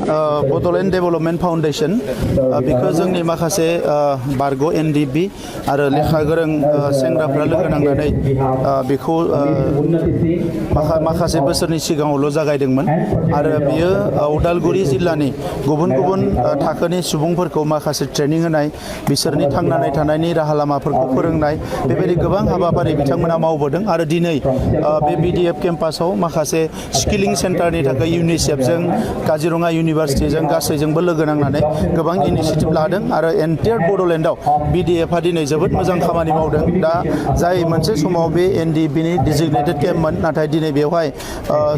Bodoland development foundation बेखौ जोंनि माखासे बारग' एनडिबि आरो लेखा गोरों सेंग्राफ्रा लोगो नांनानै बेखौ माखासे बोसोरनि सिगाङावल' जागायदोंमोन आरो बियो उदालगुरि जिल्लानि गुबुन गुबुन थाखोनि सुबुंफोरखौ माखासे ट्रेनिं होनाय बिसोरनि थांनानै थानायनि राहा लामाफोरखौ फोरोंनाय बेबायदि गोबां हाबाफारि बिथांमोना मावबोदों आरो दिनै बे बिडिएफ केम्पासाव माखासे स्किलिं सेन्टारनि थाखाय इउनिसेफजों काजिरङा इउनिभारसिटिजों गासैजोंबो लोगो नांनानै गोबां इनिशिएटिभ लादों आरो एन्टायार बड'लेण्डआव बिडिएफआ दिनै जोबोद मोजां खामानि मावदों दा जाय मोनसे समाव बे एनडिबिनि डिजिगनेटेड केम्पमोन नाथाय दिनै बेवहाय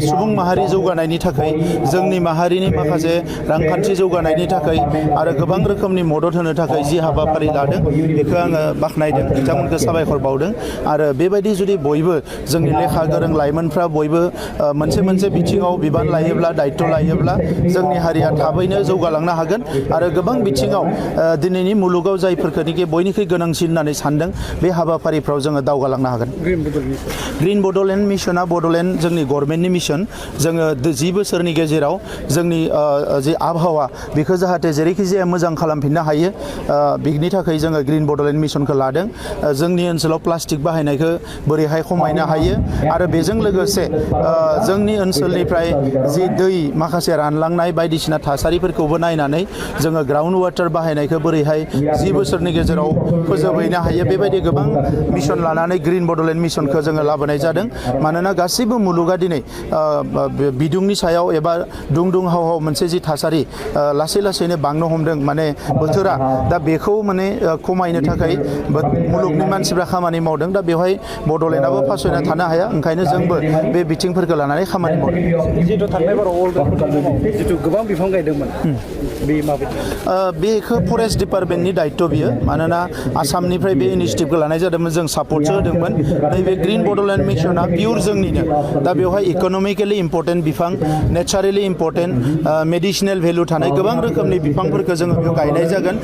सुबुं माहारि जौगानायनि थाखाय जोंनि माहारिनि माखासे रांखान्थि जौगानायनि थाखाय आरो गोबां रोखोमनि मदद होनो थाखाय जि हाबाफारि लादों बेखौ आङो बाख्नायदों बिथांमोनखौ साबायखर बावदों आरो बेबायदि जुदि बयबो जोंनि लेखा गोरों लाइमोनफ्रा बयबो मोनसे बिथिङाव बिबान लायोब्ला दायित्व लायोब्ला जोंनि हारिया थाबैनो जौगालांनो हागोन आरो गोबां बिथिङाव दिनैनि मुलुगाव जायफोरखौनोखि बयनिख्रुइ गोनांसिन होननानै सानदों बे हाबाफारिफ्राव जोङो दावगालांनो हागोन ग्रिन बड'लेण्ड मिशना बड'लेण्ड जोंनि गभर्नमेन्टनि मिशन जोङो 10 बोसोरनि गेजेराव जोंनि जि आबहावा बेखौ जाहाथे जेरैखि जाया मोजां खालामफिननो हायो बिनि थाखाय जोङो ग्रिन बड'लेण्ड मिशनखौ लादों जोंनि ओनसोलाव प्लास्टिक बाहायनायखौ बोरैहाय खमायनो हायो आरो बेजों लोगोसे जोंनि ओनसोलनिफ्राय जि दै माखासे रानलांनाय बायदिसिना थासारिफोरखौबो नायनानै जोङो ग्राउन्ड वाटार बाहायनायखौ बोरैहाय 10 बोसोरनि गेजेराव फोजोबहैनो हायो बेबायदि गोबां मिशन लानानै ग्रिन बड'लेण्ड मिशनखौ जोङो लाबोनाय जादों मानोना गासैबो मुलुगा दिनै बिदुंनि सायाव एबा दुंहाव मोनसे जि थासारि लासैनो बांनो हमदों माने बोथोरा दा बेखौ माने खमायनो थाखाय मुलुगनि मानसिफ्रा खामानि मावदों दा बेवहाय बड'लेण्डआबो फासयना थानो हाया ओंखायनो जोंबो बे बिथिंफोरखौ लानानै खामानि मावदों जिथु थांनाय बाराव जिथु गोबां बिफां गायदोंमोन बे माबायदि बेखौ फरेस्ट डिपार्टमेन्टनि दायित्व बियो मानोना आसामनिफ्राय बे इनिशिएटिभखौ लानाय जादोंमोन जों सापर्टसो होदोंमोन नैबे ग्रिन बड'लेण्ड मिशना पियर जोंनिनो दा बेवहाय इक'नमिकेलि इम्परटेन्ट बिफां नेचारेलि इम्परटेन्ट मेडिसिनेल भेलु थानाय गोबां रोखोमनि बिफांफोरखौ जोङो बेयाव गायनाय जागोन